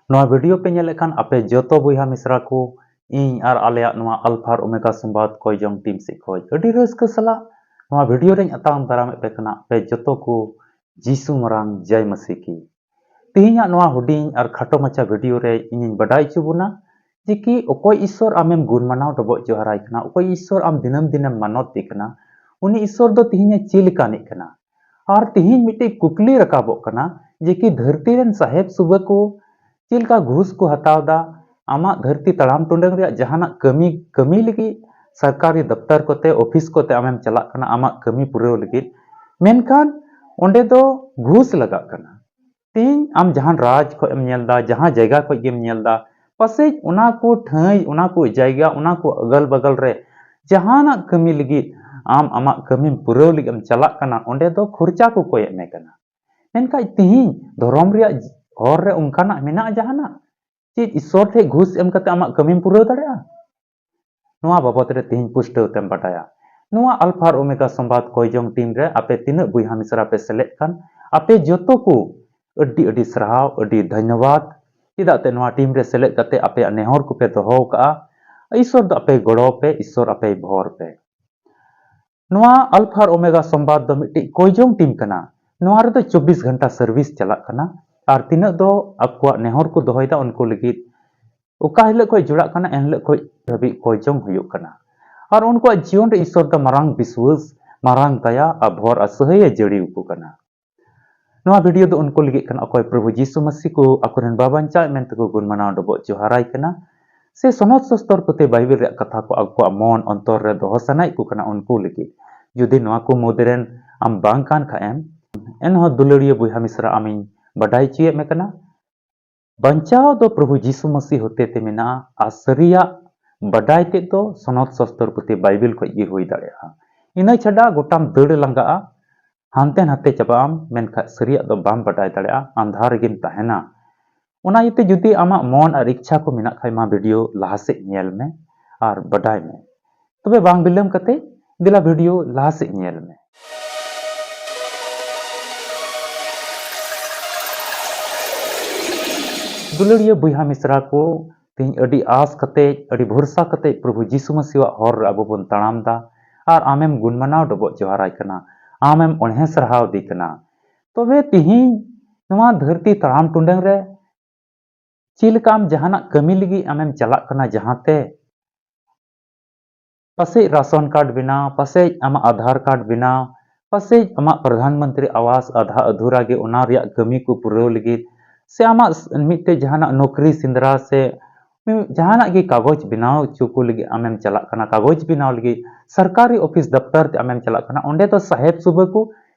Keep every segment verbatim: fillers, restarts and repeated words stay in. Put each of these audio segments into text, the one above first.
ᱱᱚᱣᱟ video ᱯᱮ ᱧᱮᱞᱮᱫ ᱠᱷᱟᱱ ᱟᱯᱮ ᱡᱚᱛᱚ ᱵᱚᱭᱦᱟ ᱢᱤᱥᱨᱟ ᱠᱚ, ᱤᱧ ᱟᱨ ᱟᱞᱮᱭᱟᱜ ᱱᱚᱣᱟ Alpha ᱟᱨ Omega ᱥᱚᱢᱵᱟᱫ ᱠᱚᱭ ᱡᱚᱝ team ᱥᱮᱫ ᱠᱷᱚᱱ ᱟᱹᱰᱤ ᱨᱟᱹᱥᱠᱟᱹ ᱥᱟᱞᱟᱜ ᱱᱚᱣᱟ video ᱨᱮᱧ ᱟᱛᱟᱝ ᱫᱟᱨᱟᱢᱮᱫ ᱯᱮ ᱠᱟᱱᱟ᱾ ᱟᱯᱮ ᱡᱚᱛᱚ ᱠᱚ ᱡᱤᱥᱩ ᱢᱟᱨᱟᱝ ᱡᱟᱭ ᱢᱟᱹᱥᱤ ᱠᱤ᱾ ᱛᱮᱦᱮᱧᱟᱜ ᱱᱚᱣᱟ ᱦᱩᱰᱤᱧ ᱟᱨ ᱠᱷᱟᱴᱚ ᱢᱟᱪᱷᱟ video ᱨᱮ ᱤᱧᱤᱧ ᱵᱟᱰᱟᱭ ᱦᱚᱪᱚ ᱵᱚᱱᱟ ᱡᱮ ᱠᱤ ᱚᱠᱚᱭ ᱤᱥᱥᱚᱨ ᱟᱢᱮᱢ ᱜᱩᱱ ᱢᱟᱱᱟᱣ ᱰᱚᱵᱚᱜ ᱡᱚᱦᱟᱨᱟᱭ ᱠᱟᱱᱟ, ᱚᱠᱚᱭ ᱤᱥᱥᱚᱨ ᱟᱢ ᱫᱤᱱᱟᱹᱢ ᱫᱤᱱᱮᱢ ᱢᱟᱱᱚᱛ ᱮ ᱠᱟᱱᱟ, ᱩᱱᱤ ᱤᱥᱥᱚᱨ ᱫᱚ ᱛᱮᱦᱮᱧ ᱮ ᱪᱮᱫ ᱞᱮᱠᱟᱱᱤᱡ ᱠᱟᱱᱟ? ᱟᱨ ᱛᱮᱦᱮᱧ ᱢᱤᱫᱴᱤᱡ ᱠᱩᱠᱞᱤ ᱨᱟᱠᱟᱵᱚᱜ ᱠᱟᱱᱟ ᱡᱮ ᱠᱤ ᱫᱷᱟᱹᱨᱛᱤ ᱨᱮᱱ ᱥᱟᱦᱮᱵ ᱥᱩᱵᱟᱹ ᱠᱚ ᱪᱮᱫ ᱞᱮᱠᱟ ᱜᱷᱩᱥ ᱠᱚ ᱦᱟᱛᱟᱣ ᱮᱫᱟ? ᱟᱢᱟᱜ ᱫᱷᱟᱹᱨᱛᱤ ᱛᱟᱲᱟᱢ ᱴᱩᱰᱟᱹᱝ ᱨᱮᱭᱟᱜ ᱡᱟᱦᱟᱱᱟᱜ ᱠᱟᱹᱢᱤ, ᱠᱟᱹᱢᱤ ᱞᱟᱹᱜᱤᱫ ᱥᱚᱨᱠᱟᱨᱤ ᱫᱚᱯᱛᱚᱨ ᱠᱚᱛᱮ, ᱚᱯᱷᱤᱥ ᱠᱚᱛᱮ ᱟᱢᱮᱢ ᱪᱟᱞᱟᱜ ᱠᱟᱱᱟ ᱟᱢᱟᱜ ᱠᱟᱹᱢᱤ ᱯᱩᱨᱟᱹᱣ ᱞᱟᱹᱜᱤᱫ, ᱢᱮᱱᱠᱷᱟᱱ ᱚᱸᱰᱮ ᱫᱚ ᱜᱷᱩᱥ ᱞᱟᱜᱟᱜ ᱠᱟᱱᱟ᱾ ᱛᱮᱦᱮᱧ ᱟᱢ ᱡᱟᱦᱟᱱ ᱨᱟᱡᱽ ᱠᱷᱚᱱ ᱮᱢ ᱧᱮᱞ ᱮᱫᱟ, ᱡᱟᱦᱟᱸ ᱡᱟᱭᱜᱟ ᱠᱷᱚᱱ ᱜᱮᱢ ᱧᱮᱞ ᱮᱫᱟ, ᱯᱟᱥᱮᱡ ᱚᱱᱟ ᱠᱚ ᱴᱷᱟᱹᱭ, ᱚᱱᱟ ᱠᱚ ᱡᱟᱭᱜᱟ, ᱚᱱᱟ ᱠᱚ ᱟᱜᱟᱞ ᱵᱟᱜᱟᱞ ᱨᱮ ᱡᱟᱦᱟᱱᱟᱜ ᱠᱟᱹᱢᱤ ᱞᱟᱹᱜᱤᱫ ᱟᱢ ᱟᱢᱟᱜ ᱠᱟᱹᱢᱤᱢ ᱯᱩᱨᱟᱹᱣ ᱞᱟᱹᱜᱤᱫ ᱮᱢ ᱪᱟᱞᱟᱜ ᱠᱟᱱᱟ, ᱚᱸᱰᱮ ᱫᱚ ᱠᱷᱚᱨᱪᱟ ᱠᱚ ᱠᱚᱭᱮᱫ ᱢᱮ ᱠᱟᱱᱟ᱾ ᱢᱮᱱᱠᱷᱟᱱ ᱛᱮᱦᱮᱧ ᱫᱷᱚᱨᱚᱢ ᱨᱮᱭᱟᱜ ᱦᱚᱨ ᱨᱮ ᱚᱱᱠᱟᱱᱟᱜ ᱢᱮᱱᱟᱜᱼᱟ ᱡᱟᱦᱟᱱᱟᱜ? ᱪᱮᱫ ᱤᱥᱥᱚᱨ ᱴᱷᱮᱱ ᱜᱷᱩᱥ ᱮᱢ ᱠᱟᱛᱮ ᱟᱢᱟᱜ ᱠᱟᱹᱢᱤᱢ ᱯᱩᱨᱟᱹᱣ ᱫᱟᱲᱮᱭᱟᱜᱼᱟ? ᱱᱚᱣᱟ ᱵᱟᱵᱚᱛ ᱨᱮ ᱛᱮᱦᱮᱧ ᱯᱩᱥᱴᱟᱹᱣ ᱛᱮᱢ ᱵᱟᱰᱟᱭᱟ᱾ ᱱᱚᱣᱟ Alpha ᱟᱨ Omega ᱥᱚᱢᱵᱟᱫ ᱠᱚᱭ ᱡᱚᱝ team ᱨᱮ ᱟᱯᱮ ᱛᱤᱱᱟᱹᱜ ᱵᱚᱭᱦᱟ ᱢᱤᱥᱨᱟ ᱯᱮ ᱥᱮᱞᱮᱫ ᱠᱟᱱ, ᱟᱯᱮ ᱡᱚᱛᱚ ᱠᱚ ᱟᱹᱰᱤ ᱟᱹᱰᱤ ᱥᱟᱨᱦᱟᱣ, ᱟᱹᱰᱤ ᱫᱷᱚᱱᱭᱚᱵᱟᱫ᱾ ᱪᱮᱫᱟᱜ ᱛᱮ ᱱᱚᱣᱟ team ᱨᱮ ᱥᱮᱞᱮᱫ ᱠᱟᱛᱮ ᱟᱯᱮᱭᱟᱜ ᱱᱮᱦᱚᱨ ᱠᱚᱯᱮ ᱫᱚᱦᱚ ᱟᱠᱟᱫᱼᱟ᱾ ᱤᱥᱥᱚᱨ ᱫᱚ ᱟᱯᱮ ᱜᱚᱲᱚ ᱯᱮ, ᱤᱥᱥᱚᱨ ᱟᱯᱮᱭ ᱵᱷᱚᱨ ᱯᱮ᱾ ᱱᱚᱣᱟ Alpha ᱟᱨ Omega ᱥᱚᱢᱵᱟᱫ ᱫᱚ ᱢᱤᱫᱴᱤᱡ ᱠᱚᱭ ᱡᱚᱝ team ᱠᱟᱱᱟ᱾ ᱱᱚᱣᱟ ᱨᱮᱫᱚ ᱪᱚᱵᱵᱤᱥ ᱜᱷᱚᱱᱴᱟ service ᱪᱟᱞᱟᱜ ᱠᱟᱱᱟ᱾ ᱟᱨ ᱛᱤᱱᱟᱹᱜ ᱫᱚ ᱟᱠᱚᱣᱟᱜ ᱱᱮᱦᱚᱨ ᱠᱚ ᱫᱚᱦᱚᱭᱮᱫᱟ ᱩᱱᱠᱩ ᱞᱟᱹᱜᱤᱫ, ᱚᱠᱟ ᱦᱤᱞᱳᱜ ᱠᱷᱚᱱ ᱡᱩᱲᱟᱜ ᱠᱟᱱᱟ ᱮᱱ ᱦᱤᱞᱳᱜ ᱠᱷᱚᱱ ᱫᱷᱟᱹᱵᱤᱡ ᱠᱚᱭ ᱡᱚᱝ ᱦᱩᱭᱩᱜ ᱠᱟᱱᱟ᱾ ᱟᱨ ᱩᱱᱠᱩᱣᱟᱜ ᱡᱤᱭᱚᱱ ᱨᱮ ᱤᱥᱥᱚᱨ ᱫᱚ ᱢᱟᱨᱟᱝ ᱵᱤᱥᱣᱟᱹᱥ, ᱢᱟᱨᱟᱝ ᱫᱟᱭᱟ ᱟᱨ ᱵᱷᱚᱨ ᱟᱨ ᱥᱟᱹᱦᱟᱹᱭᱮ ᱡᱟᱹᱲᱤ ᱟᱠᱚ ᱠᱟᱱᱟ᱾ ᱱᱚᱣᱟ video ᱫᱚ ᱩᱱᱠᱩ ᱞᱟᱹᱜᱤᱫ ᱠᱟᱱᱟ ᱚᱠᱚᱭ ᱯᱨᱚᱵᱷᱩ ᱡᱤᱥᱩ ᱢᱟᱹᱥᱤ ᱠᱚ ᱟᱠᱚᱨᱮᱱ ᱵᱟᱵᱟᱧᱪᱟᱣ ᱢᱮᱱᱛᱮ ᱠᱚ ᱜᱩᱱ ᱢᱟᱱᱟᱣ ᱰᱚᱵᱚᱜ ᱡᱚᱦᱟᱨᱟᱭ ᱠᱟᱱᱟ, ᱥᱮ ᱥᱚᱱᱚᱛ ᱥᱚᱥᱛᱚᱨ ᱯᱩᱛᱷᱤ ᱵᱟᱭᱵᱮᱞ ᱨᱮᱭᱟᱜ ᱠᱟᱛᱷᱟ ᱠᱚ ᱟᱠᱚᱣᱟᱜ ᱢᱚᱱ ᱚᱱᱛᱚᱨ ᱨᱮ ᱫᱚᱦᱚ ᱥᱟᱱᱟᱭᱮᱫ ᱠᱚ ᱠᱟᱱᱟ ᱩᱱᱠᱩ ᱞᱟᱹᱜᱤᱫ᱾ ᱡᱩᱫᱤ ᱱᱚᱣᱟ ᱠᱚ ᱢᱩᱫᱽ ᱨᱮᱱ ᱟᱢ ᱵᱟᱝ ᱠᱟᱱ ᱠᱷᱟᱱ ᱮᱢ, ᱮᱱᱦᱚᱸ ᱫᱩᱞᱟᱹᱲᱤᱭᱟᱹ ᱵᱚᱭᱦᱟ ᱢᱤᱥᱨᱟ ᱟᱢᱤᱧ ᱵᱟᱰᱟᱭ ᱦᱚᱪᱚᱭᱮᱫ ᱢᱮ ᱠᱟᱱᱟ, ᱵᱟᱧᱪᱟᱣ ᱫᱚ ᱯᱨᱚᱵᱷᱩ ᱡᱤᱥᱩ ᱢᱟᱹᱥᱤ ᱦᱚᱛᱮ ᱛᱮ ᱢᱮᱱᱟᱜᱼᱟ ᱟᱨ ᱥᱟᱹᱨᱤᱭᱟᱜ ᱵᱟᱰᱟᱭ ᱛᱮᱫ ᱫᱚ ᱥᱚᱱᱚᱛ ᱥᱚᱥᱛᱚᱨ ᱯᱩᱛᱷᱤ ᱵᱟᱭᱵᱮᱞ ᱠᱷᱚᱱ ᱜᱮ ᱦᱩᱭ ᱫᱟᱲᱮᱭᱟᱜᱼᱟ᱾ ᱤᱱᱟᱹ ᱪᱷᱟᱰᱟ ᱜᱚᱴᱟᱢ ᱫᱟᱹᱲ ᱞᱟᱸᱜᱟᱜᱼᱟ, ᱦᱟᱱᱛᱮ ᱱᱟᱛᱮ ᱪᱟᱵᱟᱜ ᱟᱢ, ᱢᱮᱱᱠᱷᱟᱱ ᱥᱟᱹᱨᱤᱭᱟᱜ ᱫᱚ ᱵᱟᱢ ᱵᱟᱰᱟᱭ ᱫᱟᱲᱮᱭᱟᱜᱼᱟ, ᱟᱸᱫᱷᱟᱨ ᱨᱮᱜᱮᱢ ᱛᱟᱦᱮᱱᱟ᱾ ᱚᱱᱟ ᱤᱭᱟᱹᱛᱮ ᱡᱩᱫᱤ ᱟᱢᱟᱜ ᱢᱚᱱ ᱟᱨ ᱤᱪᱪᱷᱟ ᱠᱚ ᱢᱮᱱᱟᱜ ᱠᱷᱟᱱ ᱢᱟ video ᱞᱟᱦᱟ ᱥᱮᱫ ᱧᱮᱞ ᱢᱮ ᱟᱨ ᱵᱟᱰᱟᱭ ᱢᱮ᱾ ᱛᱚᱵᱮ ᱵᱟᱝ ᱵᱤᱞᱚᱢ ᱠᱟᱛᱮ ᱫᱮᱞᱟ video ᱞᱟᱦᱟ ᱥᱮᱫ ᱧᱮᱞ ᱢᱮ᱾ ᱫᱩᱞᱟᱹᱲᱤᱭᱟᱹ ᱵᱚᱭᱦᱟ ᱢᱤᱥᱨᱟ ᱠᱚ, ᱛᱮᱦᱮᱧ ᱟᱹᱰᱤ ᱟᱸᱥ ᱠᱟᱛᱮ, ᱟᱹᱰᱤ ᱵᱷᱚᱨᱥᱟ ᱠᱟᱛᱮ ᱯᱨᱚᱵᱷᱩ ᱡᱤᱥᱩ ᱢᱟᱹᱥᱤᱭᱟᱜ ᱦᱚᱨ ᱨᱮ ᱟᱵᱚ ᱵᱚᱱ ᱛᱟᱲᱟᱢ ᱫᱟ᱾ ᱟᱨ ᱟᱢᱮᱢ ᱜᱩᱱ ᱢᱟᱱᱟᱣ ᱰᱚᱵᱚᱜ ᱡᱚᱦᱟᱨᱟᱭ ᱠᱟᱱᱟ, ᱟᱢᱮᱢ ᱚᱬᱦᱮ ᱥᱟᱨᱦᱟᱣ ᱫᱮ ᱠᱟᱱᱟ᱾ ᱛᱚᱵᱮ ᱛᱮᱦᱮᱧ ᱱᱚᱣᱟ ᱫᱷᱟᱹᱨᱛᱤ ᱛᱟᱲᱟᱢ ᱴᱩᱰᱟᱹᱝ ᱨᱮ ᱪᱮᱫ ᱞᱮᱠᱟ ᱟᱢ ᱡᱟᱦᱟᱱᱟᱜ ᱠᱟᱹᱢᱤ ᱞᱟᱹᱜᱤᱫ ᱟᱢᱮᱢ ᱪᱟᱞᱟᱜ ᱠᱟᱱᱟ ᱡᱟᱦᱟᱸ ᱛᱮ, ᱯᱟᱥᱮᱡ ᱨᱟᱥᱚᱱ ᱠᱟᱨᱰ ᱵᱮᱱᱟᱣ, ᱯᱟᱥᱮᱡ ᱟᱢᱟᱜ ᱟᱫᱷᱟᱨ ᱠᱟᱨᱰ ᱵᱮᱱᱟᱣ, ᱯᱟᱥᱮᱡ ᱟᱢᱟᱜ ᱯᱨᱚᱫᱷᱟᱱ ᱢᱚᱱᱛᱨᱤ ᱟᱣᱟᱥ ᱟᱫᱷᱟ ᱟᱫᱷᱩᱨᱟ ᱜᱮ, ᱚᱱᱟ ᱨᱮᱭᱟᱜ ᱠᱟᱹᱢᱤ ᱠᱚ ᱯᱩᱨᱟᱹᱣ ᱞᱟᱹᱜᱤᱫ, ᱥᱮ ᱟᱢᱟᱜ ᱥ-, ᱢᱤᱫᱴᱮᱡ ᱡᱟᱦᱟᱱᱟᱜ ᱱᱚᱠᱨᱤ ᱥᱮᱸᱫᱽᱨᱟ ᱥᱮ ᱢᱤ-, ᱡᱟᱦᱟᱱᱟᱜ ᱜᱮ ᱠᱟᱜᱚᱡᱽ ᱵᱮᱱᱟᱣ ᱦᱚᱪᱚ ᱠᱚ ᱞᱟᱹᱜᱤᱫ ᱟᱢᱮᱢ ᱪᱟᱞᱟᱜ ᱠᱟᱱᱟ, ᱠᱟᱜᱚᱡᱽ ᱵᱮᱱᱟᱣ ᱞᱟᱹᱜᱤᱫ ᱥᱚᱨᱠᱟᱨᱤ ᱚᱯᱷᱤᱥ ᱫᱚᱯᱛᱚᱨ ᱛᱮ ᱟᱢᱮᱢ ᱪᱟᱞᱟᱜ ᱠᱟᱱᱟ, ᱚᱸᱰᱮ ᱫᱚ ᱥᱟᱦᱮᱵ ᱥᱩᱵᱟᱹ ᱠᱚ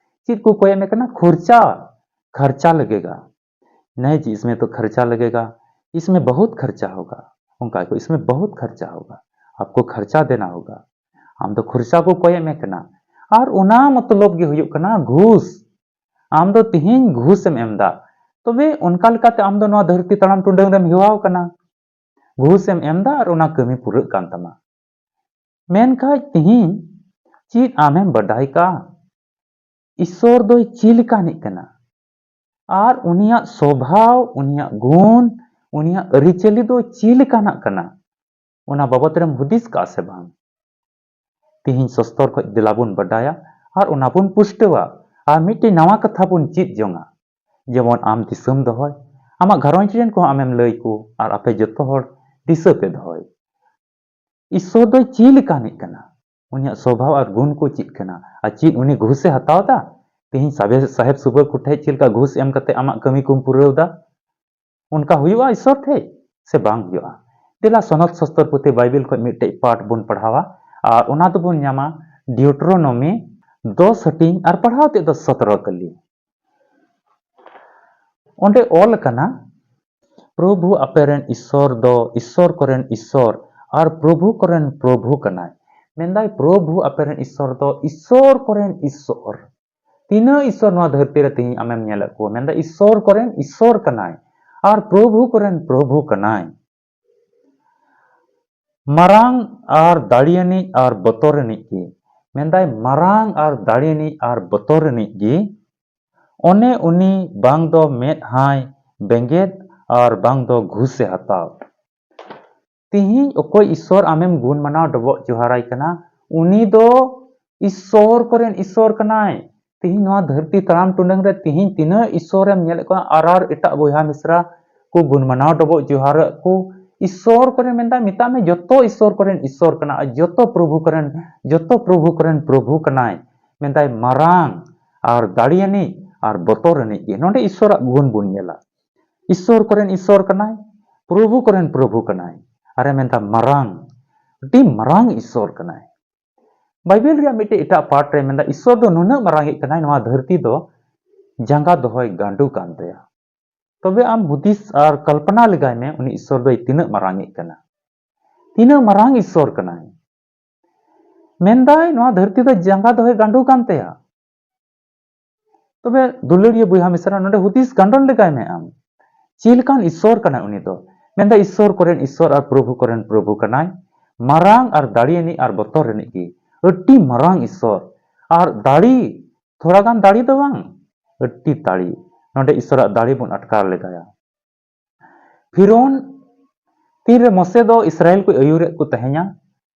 ᱪᱮᱫ ᱠᱚ ᱠᱚᱭᱮᱜ ᱢᱮ ᱠᱟᱱᱟ? ᱠᱷᱚᱨᱪᱟ, ᱠᱷᱚᱨᱪᱟ ᱞᱟᱜᱮᱜᱟ᱾ नहीं जी, इसमें तो खर्चा लगेगा, इसमें बहुत खर्चा होगा, ᱚᱱᱠᱟ ᱠᱚ, इसमें बहुत खर्चा होगा, आपको खर्चा देना होगा᱾ ᱟᱢ ᱫᱚ ᱠᱷᱚᱨᱪᱟ ᱠᱚ ᱠᱚᱭᱮᱜ ᱢᱮ ᱠᱟᱱᱟ᱾ ᱟᱨ ᱚᱱᱟ ᱢᱚᱛᱞᱚᱵ ᱜᱮ ᱦᱩᱭᱩᱜ ᱠᱟᱱᱟ ᱜᱷᱩᱥ᱾ ᱟᱢ ᱫᱚ ᱛᱤᱦᱤᱧ ᱜᱷᱩᱥ ᱮᱢ ᱮᱢ ᱫᱟ, ᱛᱚᱵᱮ ᱚᱱᱠᱟ ᱞᱮᱠᱟᱛᱮ ᱟᱢ ᱫᱚ ᱱᱚᱣᱟ ᱫᱷᱟᱹᱨᱛᱤ ᱛᱟᱲᱟᱢ ᱴᱩᱰᱟᱹᱝ ᱨᱮᱢ ᱦᱮᱣᱟᱣ ᱠᱟᱱᱟ᱾ ᱜᱷᱩᱥ ᱮᱢ ᱮᱢ ᱫᱟ ᱟᱨ ᱚᱱᱟ ᱠᱟᱹᱢᱤ ᱯᱩᱨᱟᱹᱜ ᱠᱟᱱ ᱛᱟᱢᱟ᱾ ᱢᱮᱱᱠᱷᱟᱡ ᱛᱤᱦᱤᱧ ᱪᱮᱫ ᱟᱢᱮᱢ ᱵᱟᱰᱟᱭ ᱠᱟᱜᱼᱟ? ᱤᱥᱥᱚᱨ ᱫᱚᱭ ᱪᱮᱫ ᱞᱮᱠᱟᱱᱤᱡ ᱠᱟᱱᱟ? ᱟᱨ ᱩᱱᱤᱭᱟᱜ ᱥᱚᱵᱷᱟᱣ, ᱩᱱᱤᱭᱟᱜ ᱜᱩᱱ, ᱩᱱᱤᱭᱟᱜ ᱟᱹᱨᱤᱪᱟᱹᱞᱤ ᱫᱚ ᱪᱮᱫ ᱞᱮᱠᱟᱱᱟᱜ ᱠᱟᱱᱟ? ᱚᱱᱟ ᱵᱟᱵᱚᱛ ᱨᱮᱢ ᱦᱩᱫᱤᱥ ᱠᱟᱜᱼᱟ ᱥᱮ ᱵᱟᱝ? ᱛᱤᱦᱤᱧ ᱥᱚᱥᱛᱚᱨ ᱠᱷᱚᱡ ᱫᱮᱞᱟ ᱵᱚᱱ ᱵᱟᱰᱟᱭᱟ ᱟᱨ ᱚᱱᱟ ᱵᱚᱱ ᱯᱩᱥᱴᱟᱹᱣᱟ ᱟᱨ ᱢᱤᱫᱴᱮᱱ ᱱᱟᱣᱟ ᱠᱟᱛᱷᱟ ᱵᱚᱱ ᱪᱮᱫ ᱡᱚᱝᱟ᱾ ᱡᱮᱢᱚᱱ ᱟᱢ ᱫᱤᱥᱟᱹᱢ ᱫᱚᱦᱚᱭ, ᱟᱢᱟᱜ ᱜᱷᱟᱨᱚᱸᱡᱽ ᱨᱮᱱ ᱠᱚᱦᱚᱸ ᱟᱢᱮᱢ ᱞᱟᱹᱭ ᱠᱚ ᱟᱨ ᱟᱯᱮ ᱡᱚᱛᱚ ᱦᱚᱲ ᱫᱤᱥᱟᱹ ᱯᱮ ᱫᱚᱦᱚᱭ᱾ ᱤᱥᱥᱚᱨ ᱫᱚᱭ ᱪᱮᱫ ᱞᱮᱠᱟᱱᱤᱡ ᱠᱟᱱᱟ? ᱩᱱᱤᱭᱟᱜ ᱥᱚᱵᱷᱟᱣ ᱟᱨ ᱜᱩᱱ ᱠᱚ ᱪᱮᱫ ᱠᱟᱱᱟ? ᱟᱨ ᱪᱮᱫ ᱩᱱᱤ ᱜᱷᱩᱥᱮ ᱦᱟᱛᱟᱣ ᱫᱟ? ᱛᱮᱦᱮᱧ ᱥᱟᱵᱮ-, ᱥᱟᱦᱮᱵ ᱥᱩᱵᱟᱹ ᱠᱚᱴᱷᱮᱡ ᱪᱮᱫ ᱞᱮᱠᱟ ᱜᱷᱩᱥ ᱮᱢ ᱠᱟᱛᱮ ᱟᱢᱟᱜ ᱠᱟᱹᱢᱤ ᱠᱚᱢ ᱯᱩᱨᱟᱹᱣ ᱫᱟ? ᱚᱱᱠᱟ ᱦᱩᱭᱩᱜᱼᱟ ᱤᱥᱥᱚᱨ ᱴᱷᱮᱡ ᱥᱮ ᱵᱟᱝ ᱦᱩᱭᱩᱜᱼᱟ? ᱫᱮᱞᱟ ᱥᱚᱱᱚᱛ ᱥᱚᱥᱛᱚᱨ ᱯᱩᱛᱷᱤ ᱵᱟᱭᱵᱮᱞ ᱠᱷᱚᱡ ᱢᱤᱫᱴᱮᱡ ᱯᱟᱴ ᱵᱚᱱ ᱯᱟᱲᱦᱟᱣᱟ ᱟᱨ ᱚᱱᱟ ᱫᱚᱵᱚᱱ ᱧᱟᱢᱟ ᱰᱤᱭᱩᱴᱨᱳᱱᱚᱢᱤ ᱫᱚᱥ ᱦᱟᱹᱴᱤᱧ ᱟᱨ ᱯᱟᱲᱦᱟᱣ ᱛᱮᱫ ᱫᱚ ᱥᱚᱛᱨᱚ ᱠᱟᱹᱞᱤ᱾ ᱚᱸᱰᱮ ᱚᱞ ᱟᱠᱟᱱᱟ, ᱯᱨᱚᱵᱷᱩ ᱟᱯᱮ ᱨᱮᱱ ᱤᱥᱥᱚᱨ ᱫᱚ ᱤᱥᱥᱚᱨ ᱠᱚᱨᱮᱱ ᱤᱥᱥᱚᱨ ᱟᱨ ᱯᱨᱚᱵᱷᱩ ᱠᱚᱨᱮᱱ ᱯᱨᱚᱵᱷᱩ ᱠᱟᱱᱟᱭ᱾ ᱢᱮᱱᱫᱟᱭ, ᱯᱨᱚᱵᱷᱩ ᱟᱯᱮ ᱨᱮᱱ ᱤᱥᱥᱚᱨ ᱫᱚ ᱤᱥᱥᱚᱨ ᱠᱚᱨᱮᱱ ᱤᱥᱥᱚᱨ᱾ ᱛᱤᱱᱟᱹᱜ ᱤᱥᱥᱚᱨ ᱱᱚᱣᱟ ᱫᱷᱟᱹᱨᱛᱤ ᱨᱮ ᱛᱮᱦᱮᱧ ᱟᱢᱮᱢ ᱧᱮᱞᱮᱫ ᱠᱚᱣᱟ? ᱢᱮᱱᱫᱟᱭ, ᱤᱥᱥᱚᱨ ᱠᱚᱨᱮᱱ ᱤᱥᱥᱚᱨ ᱠᱟᱱᱟᱭ ᱟᱨ ᱯᱨᱚᱵᱷᱩ ᱠᱚᱨᱮᱱ ᱯᱨᱚᱵᱷᱩ ᱠᱟᱱᱟᱭ᱾ ᱢᱟᱨᱟᱝ ᱟᱨ ᱫᱟᱲᱮᱭᱟᱱᱤᱡ ᱟᱨ ᱵᱚᱛᱚᱨᱟᱱᱤᱡ ᱜᱮ᱾ ᱢᱮᱱᱫᱟᱭ, ᱢᱟᱨᱟᱝ ᱟᱨ ᱫᱟᱲᱮᱭᱟᱱᱤᱡ ᱟᱨ ᱵᱚᱛᱚᱨᱟᱱᱤᱡ ᱜᱮ᱾ ᱚᱱᱮ ᱩᱱᱤ ᱵᱟᱝ ᱫᱚ ᱢᱮᱫ ᱦᱚᱸᱭ ᱵᱮᱸᱜᱮᱫ ᱟᱨ ᱵᱟᱝ ᱫᱚ ᱜᱷᱩᱥᱮ ᱦᱟᱛᱟᱣ᱾ ᱛᱤᱦᱤᱧ ᱚᱠᱚᱭ ᱤᱥᱥᱚᱨ ᱟᱢᱮᱢ ᱜᱩᱱ ᱢᱟᱱᱟᱣ ᱰᱚᱵᱚᱜ ᱡᱚᱦᱟᱨᱟᱭ ᱠᱟᱱᱟ, ᱩᱱᱤ ᱫᱚ ᱤᱥᱥᱚᱨ ᱠᱚᱨᱮᱱ ᱤᱥᱥᱚᱨ ᱠᱟᱱᱟᱭ᱾ ᱛᱤᱦᱤᱧ ᱱᱚᱣᱟ ᱫᱷᱟᱹᱨᱛᱤ ᱛᱟᱲᱟᱢ ᱴᱩᱰᱟᱹᱝ ᱨᱮ ᱛᱤᱦᱤᱧ ᱛᱤᱱᱟᱹᱜ ᱤᱥᱥᱚᱨᱮᱢ ᱧᱮᱞᱮᱫ ᱠᱚᱣᱟ, ᱟᱨ ᱟᱨ ᱮᱴᱟᱜ ᱵᱚᱭᱦᱟ ᱢᱤᱥᱨᱟ ᱠᱚ ᱜᱩᱱ ᱢᱟᱱᱟᱣ ᱰᱚᱵᱚᱜ ᱡᱚᱦᱟᱨᱚᱜ ᱠᱚ, ᱤᱥᱥᱚᱨ ᱠᱚᱨᱮᱱ ᱢᱮᱱᱫᱟ, ᱢᱮᱛᱟᱜ ᱢᱮ ᱡᱚᱛᱚ ᱤᱥᱥᱚᱨ ᱠᱚᱨᱮᱱ ᱤᱥᱥᱚᱨ ᱠᱟᱱᱟ, ᱟᱨ ᱡᱚᱛᱚ ᱯᱨᱚᱵᱷᱩ ᱠᱚᱨᱮᱱ, ᱡᱚᱛᱚ ᱯᱨᱚᱵᱷᱩ ᱠᱚᱨᱮᱱ ᱯᱨᱚᱵᱷᱩ ᱠᱟᱱᱟᱭ᱾ ᱢᱮᱱᱫᱟᱭ ᱢᱟᱨᱟᱝ ᱟᱨ ᱫᱟᱲᱮᱭᱟᱱᱤᱡ ᱟᱨ ᱵᱚᱛᱚᱨ ᱟᱹᱱᱤᱡ ᱜᱮ᱾ ᱱᱚᱰᱮ ᱤᱥᱥᱚᱨᱟᱜ ᱜᱩᱱ ᱵᱚᱱ ᱧᱮᱞᱟ᱾ ᱤᱥᱥᱚᱨ ᱠᱚᱨᱮᱱ ᱤᱥᱥᱚᱨ ᱠᱟᱱᱟᱭ, ᱯᱨᱚᱵᱷᱩ ᱠᱚᱨᱮᱱ ᱯᱨᱚᱵᱷᱩ ᱠᱟᱱᱟᱭ, ᱟᱨᱮ ᱢᱮᱱᱫᱟ ᱢᱟᱨᱟᱝ, ᱟᱹᱰᱤ ᱢᱟᱨᱟᱝ ᱤᱥᱥᱚᱨ ᱠᱟᱱᱟᱭ᱾ ᱵᱟᱭᱵᱮᱞ ᱨᱮᱭᱟᱜ ᱢᱤᱫᱴᱮᱡ ᱮᱴᱟᱜ ᱯᱟᱴ ᱨᱮ ᱢᱮᱱᱫᱟ, ᱤᱥᱥᱚᱨ ᱫᱚ ᱱᱩᱱᱟᱹᱜ ᱢᱟᱨᱟᱝ ᱤᱡ ᱠᱟᱱᱟᱭ, ᱱᱚᱣᱟ ᱫᱷᱟᱹᱨᱛᱤ ᱫᱚ ᱡᱟᱸᱜᱟ ᱫᱚᱦᱚᱭ ᱜᱟᱸᱰᱳ ᱠᱟᱱ ᱛᱟᱭᱟ᱾ ᱛᱚᱵᱮ ᱟᱢ ᱦᱩᱫᱤᱥ ᱟᱨ ᱠᱚᱞᱯᱚᱱᱟ ᱞᱮᱜᱟᱭ ᱢᱮ, ᱩᱱᱤ ᱤᱥᱥᱚᱨ ᱫᱚᱭ ᱛᱤᱱᱟᱹᱜ ᱢᱟᱨᱟᱝ ᱤᱡ ᱠᱟᱱᱟ, ᱛᱤᱱᱟᱹᱜ ᱢᱟᱨᱟᱝ ᱤᱥᱥᱚᱨ ᱠᱟᱱᱟᱭ᱾ ᱢᱮᱱᱫᱟᱭ ᱱᱚᱣᱟ ᱫᱷᱟᱹᱨᱛᱤ ᱫᱚ ᱡᱟᱸᱜᱟ ᱫᱚᱦᱚᱭ ᱜᱟᱸᱰᱳ ᱠᱟᱱ ᱛᱟᱭᱟ᱾ ᱛᱚᱵᱮ ᱫᱩᱞᱟᱹᱲᱤᱭᱟᱹ ᱵᱚᱭᱦᱟ ᱢᱤᱥᱨᱟ, ᱱᱚᱰᱮ ᱦᱩᱫᱤᱥ ᱜᱟᱸᱰᱚᱱ ᱞᱮᱜᱟᱭ ᱢᱮ ᱟᱢ᱾ ᱪᱮᱫ ᱞᱮᱠᱟᱱ ᱤᱥᱥᱚᱨ ᱠᱟᱱᱟᱭ ᱩᱱᱤ ᱫᱚ? ᱢᱮᱱᱫᱟ ᱤᱥᱥᱚᱨ ᱠᱚᱨᱮᱱ ᱤᱥᱥᱚᱨ ᱟᱨ ᱯᱨᱚᱵᱷᱩ ᱠᱚᱨᱮᱱ ᱯᱨᱚᱵᱷᱩ ᱠᱟᱱᱟᱭ, ᱢᱟᱨᱟᱝ ᱟᱨ ᱫᱟᱲᱮ ᱟᱹᱱᱤᱡ ᱟᱨ ᱵᱚᱛᱚᱨ ᱟᱹᱱᱤᱡ ᱜᱮ᱾ ᱟᱹᱰᱤ ᱢᱟᱨᱟᱝ ᱤᱥᱥᱚᱨ᱾ ᱟᱨ ᱫᱟᱲᱮ, ᱛᱷᱚᱲᱟ ᱜᱟᱱ ᱫᱟᱲᱮ ᱫᱚ ᱵᱟᱝ, ᱟᱹᱰᱤ ᱫᱟᱲᱮ᱾ ᱱᱚᱰᱮ ᱤᱥᱥᱚᱨᱟᱜ ᱫᱟᱲᱮ ᱵᱚᱱ ᱟᱴᱠᱟᱨ ᱞᱮᱜᱟᱭᱟ᱾ ᱯᱷᱤᱨᱚᱱ, ᱛᱤᱱᱨᱮ ᱢᱚᱥᱮ ᱫᱚ ᱤᱥᱨᱟᱭᱮᱞ ᱠᱚ ᱟᱹᱭᱩᱨᱮᱫ ᱠᱚ ᱛᱟᱦᱮᱸᱭᱟ,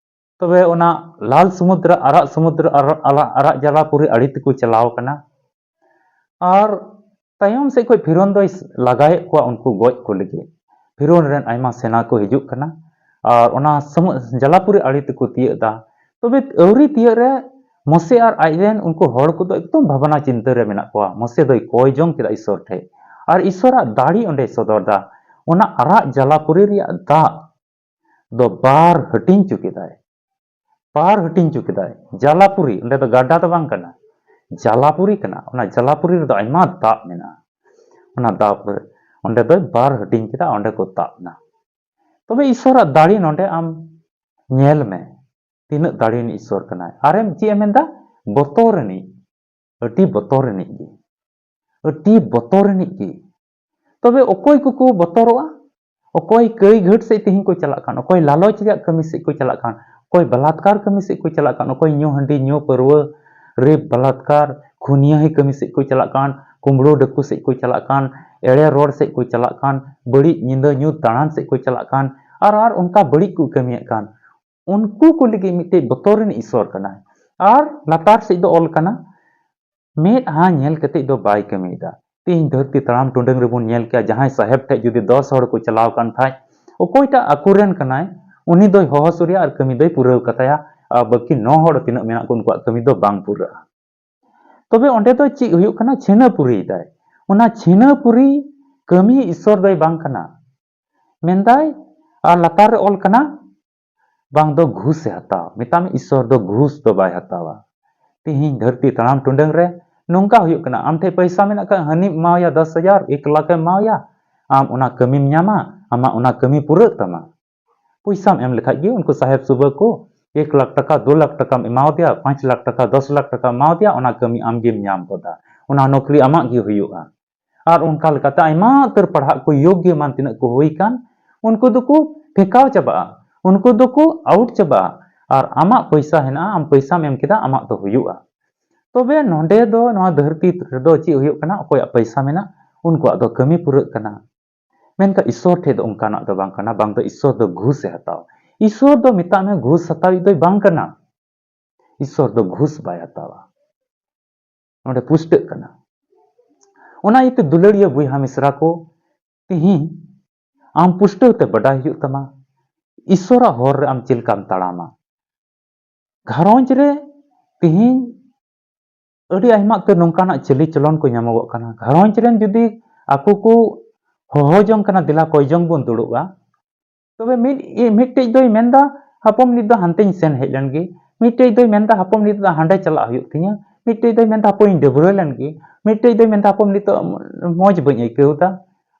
ᱛᱚᱵᱮ ᱚᱱᱟ ᱞᱟᱞ ᱥᱩᱢᱩᱫᱨᱚ, ᱟᱨᱟᱜ ᱥᱩᱢᱩᱫᱨᱚ, ᱟᱨᱟᱜ, ᱟᱨᱟᱜ, ᱟᱨᱟᱜ ᱡᱟᱞᱟᱯᱩᱨᱤ ᱟᱲᱮ ᱛᱮᱠᱚ ᱪᱟᱞᱟᱣ ᱠᱟᱱᱟ᱾ ᱟᱨ ᱛᱟᱭᱚᱢ ᱥᱮᱫ ᱠᱷᱚᱱ ᱯᱷᱤᱨᱚᱱ ᱫᱚᱭ ᱞᱟᱜᱟᱭᱮᱫ ᱠᱚᱣᱟ ᱩᱱᱠᱩ ᱜᱚᱡ ᱠᱚ ᱞᱟᱹᱜᱤᱫ᱾ ᱯᱷᱤᱨᱚᱱ ᱨᱮᱱ ᱟᱭᱢᱟ ᱥᱮᱱᱟ ᱠᱚ ᱦᱤᱡᱩᱜ ᱠᱟᱱᱟ ᱟᱨ ᱚᱱᱟ ᱥᱩᱢᱩ-, ᱡᱟᱞᱟᱯᱩᱨᱤ ᱟᱲᱮ ᱛᱮᱠᱚ ᱛᱤᱭᱟᱹᱜ ᱮᱫᱟ᱾ ᱛᱚᱵᱮ ᱟᱹᱣᱨᱤ ᱛᱤᱭᱟᱹᱜ ᱨᱮ ᱢᱚᱥᱮ ᱟᱨ ᱟᱡ ᱨᱮᱱ ᱩᱱᱠᱩ ᱦᱚᱲ ᱠᱚᱫᱚ ᱮᱠᱫᱚᱢ ᱵᱷᱟᱵᱽᱱᱟ ᱪᱤᱱᱛᱟᱹ ᱨᱮ ᱢᱮᱱᱟᱜ ᱠᱚᱣᱟ᱾ ᱢᱚᱥᱮ ᱫᱚᱭ ᱠᱚᱭ ᱡᱚᱝ ᱠᱮᱫᱟ ᱤᱥᱥᱚᱨ ᱴᱷᱮᱡ ᱟᱨ ᱤᱥᱥᱚᱨᱟᱜ ᱫᱟᱲᱮ ᱚᱸᱰᱮᱭ ᱥᱚᱫᱚᱨ ᱮᱫᱟ᱾ ᱚᱱᱟ ᱟᱨᱟᱜ ᱡᱟᱞᱟᱯᱩᱨᱤ ᱨᱮᱭᱟᱜ ᱫᱟᱜ ᱫᱚ ᱵᱟᱨ ᱦᱟᱹᱴᱤᱧ ᱪᱚ ᱠᱮᱫᱟᱭ᱾ ᱵᱟᱨ ᱦᱟᱹᱴᱤᱧ ᱪᱚ ᱠᱮᱫᱟᱭ᱾ ᱡᱟᱞᱟᱯᱩᱨᱤ, ᱚᱸᱰᱮ ᱫᱚ ᱜᱟᱰᱟ ᱫᱚ ᱵᱟᱝ ᱠᱟᱱᱟ, ᱡᱟᱞᱟᱯᱩᱨᱤ ᱠᱟᱱᱟ᱾ ᱚᱱᱟ ᱡᱟᱞᱟᱯᱩᱨᱤ ᱨᱮᱫᱚ ᱟᱭᱢᱟ ᱫᱟᱜ ᱢᱮᱱᱟᱜᱼᱟ᱾ ᱚᱱᱟ ᱫᱟᱜ ᱯᱚᱨᱮ ᱚᱸᱰᱮ ᱫᱚᱭ ᱵᱟᱨ ᱦᱟᱹᱴᱤᱧ ᱠᱮᱫᱟ, ᱚᱸᱰᱮ ᱠᱚ ᱛᱟᱵ ᱮᱱᱟ᱾ ᱛᱚᱵᱮ ᱤᱥᱥᱚᱨᱟᱜ ᱫᱟᱲᱮ ᱱᱚᱰᱮ ᱟᱢ ᱧᱮᱞ ᱢᱮ, ᱛᱤᱱᱟᱹᱜ ᱫᱟᱲᱮᱭᱟᱱᱤᱡ ᱤᱥᱥᱚᱨ ᱠᱟᱱᱟᱭ᱾ ᱟᱨᱮᱢ ᱪᱮᱫ ᱮ ᱢᱮᱱᱫᱟ? ᱵᱚᱛᱚᱨ ᱟᱹᱱᱤᱡ, ᱟᱹᱰᱤ ᱵᱚᱛᱚᱨ ᱟᱹᱱᱤᱡ ᱜᱮ, ᱟᱹᱰᱤ ᱵᱚᱛᱚᱨ ᱟᱹᱱᱤᱡ ᱜᱮ᱾ ᱛᱚᱵᱮ ᱚᱠᱚᱭ ᱠᱚᱠᱚ ᱵᱚᱛᱚᱨᱚᱜᱼᱟ? ᱚᱠᱚᱭ ᱠᱟᱹᱭ ᱜᱷᱟᱹᱴ ᱥᱮᱫ ᱛᱮᱦᱮᱧ ᱠᱚ ᱪᱟᱞᱟᱜ ᱠᱟᱱ, ᱚᱠᱚᱭ ᱞᱟᱞᱚᱪ ᱨᱮᱭᱟᱜ ᱠᱟᱹᱢᱤ ᱥᱮᱫ ᱠᱚ ᱪᱟᱞᱟᱜ ᱠᱟᱱ, ᱚᱠᱚᱭ ᱵᱟᱞᱟᱛᱠᱟᱨ ᱠᱟᱹᱢᱤ ᱥᱮᱫ ᱠᱚ ᱪᱟᱞᱟᱜ ᱠᱟᱱ, ᱚᱠᱚᱭ ᱧᱩ ᱦᱟᱺᱰᱤ, ᱧᱩ ᱯᱟᱹᱨᱣᱟᱹ, ᱨᱮᱯ, ᱵᱟᱞᱟᱛᱠᱟᱨ, ᱠᱷᱩᱱᱤᱭᱟᱹᱦᱤ ᱠᱟᱹᱢᱤ ᱥᱮᱫ ᱠᱚ ᱪᱟᱞᱟᱜ ᱠᱟᱱ, ᱠᱩᱢᱵᱽᱲᱩ ᱰᱟᱹᱠᱩ ᱥᱮᱫ ᱠᱚ ᱪᱟᱞᱟᱜ ᱠᱟᱱ, ᱮᱲᱮ ᱨᱚᱲ ᱥᱮᱫ ᱠᱚ ᱪᱟᱞᱟᱜ ᱠᱟᱱ, ᱵᱟᱹᱲᱤᱡ ᱧᱤᱫᱟᱹ ᱧᱩᱛ ᱫᱟᱬᱟᱱ ᱥᱮᱫ ᱠᱚ ᱪᱟᱞᱟᱜ ᱠᱟᱱ, ᱟᱨ ᱟᱨ ᱚᱱᱠᱟ ᱵᱟᱹᱲᱤᱡ ᱠᱚ ᱠᱟᱹᱢᱤᱭᱮᱫ ᱠᱟᱱ, ᱩᱱᱠᱩ ᱠᱚ ᱞᱟᱹᱜᱤᱫ ᱢᱤᱫᱴᱮᱡ ᱵᱚᱛᱚᱨᱟᱱ ᱤᱥᱚᱨ ᱠᱟᱱᱟᱭ᱾ ᱟᱨ ᱞᱟᱛᱟᱨ ᱥᱮᱫ ᱫᱚ ᱚᱞ ᱠᱟᱱᱟ, ᱢᱮᱫᱦᱟ ᱧᱮᱞ ᱠᱟᱛᱮ ᱫᱚ ᱵᱟᱭ ᱠᱟᱹᱢᱤᱭᱮᱫᱟ᱾ ᱛᱮᱦᱮᱧ ᱫᱷᱟᱹᱨᱛᱤ ᱛᱟᱲᱟᱢ ᱴᱩᱰᱟᱹᱝ ᱨᱮᱵᱚᱱ ᱧᱮᱞ ᱠᱮᱭᱟ, ᱡᱟᱦᱟᱸᱭ ᱥᱟᱦᱮᱵᱽ ᱴᱷᱮᱡ ᱡᱩᱫᱤ ᱫᱚᱥ ᱦᱚᱲ ᱠᱚ ᱪᱟᱞᱟᱣ ᱠᱟᱱ ᱠᱷᱟᱡ, ᱚᱠᱚᱭᱴᱟᱜ ᱟᱠᱚᱨᱮᱱ ᱠᱟᱱᱟᱭ, ᱩᱱᱤ ᱫᱚᱭ ᱦᱚᱦᱚ ᱥᱩᱨᱮᱭᱟ ᱟᱨ ᱠᱟᱹᱢᱤ ᱫᱚᱭ ᱯᱩᱨᱟᱹᱣ ᱠᱟᱛᱟᱭᱟ, ᱟᱨ ᱵᱟᱹᱠᱤ ᱱᱚ ᱦᱚᱲ ᱛᱤᱱᱟᱹᱜ ᱢᱮᱱᱟᱜ ᱠᱚ, ᱩᱱᱠᱩᱣᱟᱜ ᱠᱟᱹᱢᱤ ᱫᱚ ᱵᱟᱝ ᱯᱩᱨᱟᱹᱜᱼᱟ᱾ ᱛᱚᱵᱮ ᱚᱸᱰᱮ ᱫᱚ ᱪᱮᱫ ᱦᱩᱭᱩᱜ ᱠᱟᱱᱟ? ᱪᱷᱤᱱᱟᱹ ᱯᱩᱨᱤᱭᱮᱫᱟᱭ᱾ ᱚᱱᱟ ᱪᱷᱤᱱᱟᱹ ᱯᱩᱨᱤ ᱠᱟᱹᱢᱤ ᱤᱥᱚᱨ ᱫᱚᱭ ᱵᱟᱝ ᱠᱟᱱᱟ᱾ ᱢᱮᱱᱫᱟᱭ, ᱟᱨ ᱞᱟᱛᱟᱨ ᱨᱮ ᱚᱞ ᱠᱟᱱᱟ, ᱵᱟᱝ ᱫᱚ ᱜᱷᱩᱥ ᱮ ᱦᱟᱛᱟᱣ᱾ ᱢᱮᱛᱟᱜ ᱢᱮ, ᱤᱥᱚᱨ ᱫᱚ ᱜᱷᱩᱥ ᱫᱚ ᱵᱟᱭ ᱦᱟᱛᱟᱣᱟ᱾ ᱛᱤᱦᱤᱧ ᱫᱷᱟᱹᱨᱛᱤ ᱛᱟᱲᱟᱢ ᱴᱩᱰᱟᱹᱝ ᱨᱮ ᱱᱚᱝᱠᱟ ᱦᱩᱭᱩᱜ ᱠᱟᱱᱟ, ᱟᱢ ᱴᱷᱮᱡ ᱯᱚᱭᱥᱟ ᱢᱮᱱᱟᱜ ᱠᱷᱟᱡ ᱦᱟᱹᱱᱤᱢ ᱮᱢᱟᱣᱟᱭᱟ ᱫᱚᱥ ᱦᱟᱡᱟᱨ, ᱮᱠ ᱞᱟᱠᱷ ᱮᱢ ᱮᱢᱟᱣᱟᱭᱟ, ᱟᱢ ᱚᱱᱟ ᱠᱟᱹᱢᱤᱢ ᱧᱟᱢᱟ, ᱟᱢᱟᱜ ᱚᱱᱟ ᱠᱟᱹᱢᱤ ᱯᱩᱨᱟᱹᱜ ᱛᱟᱢᱟ᱾ ᱯᱚᱭᱥᱟᱢ ᱮᱢ ᱞᱮᱠᱷᱟᱡ ᱜᱮ ᱩᱱᱠᱩ ᱥᱟᱦᱮᱵᱽ ᱥᱩᱵᱟᱹ ᱠᱚ ᱮᱠ ᱞᱟᱠᱷ ᱴᱟᱠᱟ, ᱫᱩ ᱞᱟᱠᱷ ᱴᱟᱠᱟᱢ ᱮᱢᱟᱣᱟᱫᱮᱭᱟ, ᱯᱟᱸᱪ ᱞᱟᱠᱷ ᱴᱟᱠᱟ, ᱫᱚᱥ ᱞᱟᱠᱷ ᱴᱟᱠᱟᱢ ᱮᱢᱟᱣᱟᱫᱮᱭᱟ, ᱚᱱᱟ ᱠᱟᱹᱢᱤ ᱟᱢ ᱜᱮᱢ ᱧᱟᱢ ᱜᱚᱫᱟ, ᱚᱱᱟ ᱱᱚᱠᱨᱤ ᱟᱢᱟᱜ ᱜᱮ ᱦᱩᱭᱩᱜᱼᱟ᱾ ᱟᱨ ᱚᱱᱠᱟ ᱞᱮᱠᱟᱛᱮ ᱟᱭᱢᱟ ᱩᱛᱟᱹᱨ ᱯᱟᱲᱦᱟᱜ ᱠᱚ ᱭᱳᱜᱽᱭᱚᱢᱟᱱ ᱛᱤᱱᱟᱹᱜ ᱠᱚ ᱦᱩᱭ ᱠᱟᱱ, ᱩᱱᱠᱩ ᱫᱚᱠᱚ ᱴᱷᱮᱠᱟᱣ ᱪᱟᱵᱟᱜᱼᱟ, ᱩᱱᱠᱩ ᱫᱚᱠᱚ ᱟᱣᱩᱴ ᱪᱟᱵᱟᱜᱼᱟ᱾ ᱟᱨ ᱟᱢᱟᱜ ᱯᱚᱭᱥᱟ ᱦᱮᱱᱟᱜᱼᱟ, ᱟᱢ ᱯᱚᱭᱥᱟᱢ ᱮᱢ ᱠᱮᱫᱟ, ᱟᱢᱟᱜ ᱫᱚ ᱦᱩᱭᱩᱜᱼᱟ᱾ ᱛᱚᱵᱮ ᱱᱚᱰᱮ ᱫᱚ, ᱱᱚᱣᱟ ᱫᱷᱟᱹᱨᱛᱤ ᱨᱮᱫᱚ ᱪᱮᱫ ᱦᱩᱭᱩᱜ ᱠᱟᱱᱟ? ᱚᱠᱚᱭᱟᱜ ᱯᱚᱭᱥᱟ ᱢᱮᱱᱟᱜ, ᱩᱱᱠᱩᱣᱟᱜ ᱫᱚ ᱠᱟᱹᱢᱤ ᱯᱩᱨᱟᱹᱜ ᱠᱟᱱᱟ᱾ ᱢᱮᱱᱠᱷᱟᱱ ᱤᱥᱚᱨ ᱴᱷᱮᱡ ᱫᱚ ᱚᱱᱠᱟᱱᱟᱜ ᱫᱚ ᱵᱟᱝ ᱠᱟᱱᱟ, ᱵᱟᱝ ᱫᱚ ᱤᱥᱚᱨ ᱫᱚ ᱜᱷᱩᱥ ᱮ ᱦᱟᱛᱟᱣᱟ᱾ ᱤᱥᱚᱨ ᱫᱚ ᱢᱮᱛᱟᱜ ᱢᱮ ᱜᱷᱩᱥ ᱦᱟᱛᱟᱣᱤᱡ ᱫᱚᱭ ᱵᱟᱝ ᱠᱟᱱᱟ᱾ ᱤᱥᱚᱨ ᱫᱚ ᱜᱷᱩᱥ ᱵᱟᱭ ᱦᱟᱛᱟᱣᱟ᱾ ᱱᱚᱰᱮ ᱯᱩᱥᱴᱟᱹᱜ ᱠᱟᱱᱟ᱾ ᱚᱱᱟ ᱤᱭᱟᱹᱛᱮ ᱫᱩᱞᱟᱹᱲᱤᱭᱟᱹ ᱵᱚᱭᱦᱟ ᱢᱤᱥᱨᱟ ᱠᱚ, ᱛᱤᱦᱤᱧ ᱟᱢ ᱯᱩᱥᱴᱟᱹᱣ ᱛᱮ ᱵᱟᱰᱟᱭ ᱦᱩᱭᱩᱜ ᱛᱟᱢᱟ, ᱤᱥᱚᱨᱟᱜ ᱦᱚᱨ ᱨᱮ ᱟᱢ ᱪᱮᱫ ᱞᱮᱠᱟᱢ ᱛᱟᱲᱟᱢᱟ᱾ ᱜᱷᱟᱨᱚᱸᱡᱽ ᱨᱮ ᱛᱤᱦᱤᱧ ᱟᱹᱰᱤ ᱟᱭᱢᱟ ᱩᱛᱟᱹᱨ ᱱᱚᱝᱠᱟᱱᱟᱜ ᱪᱟᱹᱞᱤ ᱪᱚᱞᱚᱱ ᱠᱚ ᱧᱟᱢᱚᱜᱚᱜ ᱠᱟᱱᱟ᱾ ᱜᱷᱟᱨᱚᱸᱡᱽ ᱨᱮᱱ ᱡᱩᱫᱤ ᱟᱠᱚ ᱠᱚ ᱦᱚᱦᱚ ᱡᱚᱝ ᱠᱟᱱᱟ, "ᱫᱮᱞᱟ ᱠᱚᱭ ᱡᱚᱝ ᱵᱚᱱ ᱫᱩᱲᱩᱵᱼᱟ", ᱛᱚᱵᱮ ᱢᱤᱫ, ᱢᱤᱫᱴᱮᱡ ᱫᱚᱭ ᱢᱮᱱᱫᱟ, "ᱦᱟᱯᱚᱢ ᱱᱤᱛ ᱫᱚ ᱦᱟᱱᱛᱮᱧ ᱥᱮᱱ ᱦᱮᱡ ᱞᱮᱱ ᱜᱮ", ᱢᱤᱫᱴᱮᱡ ᱫᱚᱭ ᱢᱮᱱᱫᱟ, "ᱦᱟᱯᱚᱢ ᱱᱤᱛ ᱫᱚ ᱦᱟᱸᱰᱮ ᱪᱟᱞᱟᱜ ᱦᱩᱭᱩᱜ ᱛᱤᱧᱟᱹ", ᱢᱤᱫᱴᱮᱡ ᱫᱚᱭ ᱢᱮᱱᱫᱟ, "ᱦᱟᱯᱚᱧ ᱰᱟᱹᱵᱽᱨᱟᱹ ᱞᱮᱱ ᱜᱮ", ᱢᱤᱫᱴᱮᱡ ᱫᱚᱭ ᱢᱮᱱᱫᱟ, "ᱦᱟᱯᱚᱢ ᱱᱤᱛᱚᱜ ᱢᱚᱡᱽ ᱵᱟᱹᱧ ᱟᱹᱭᱠᱟᱹᱣ ᱮᱫᱟ",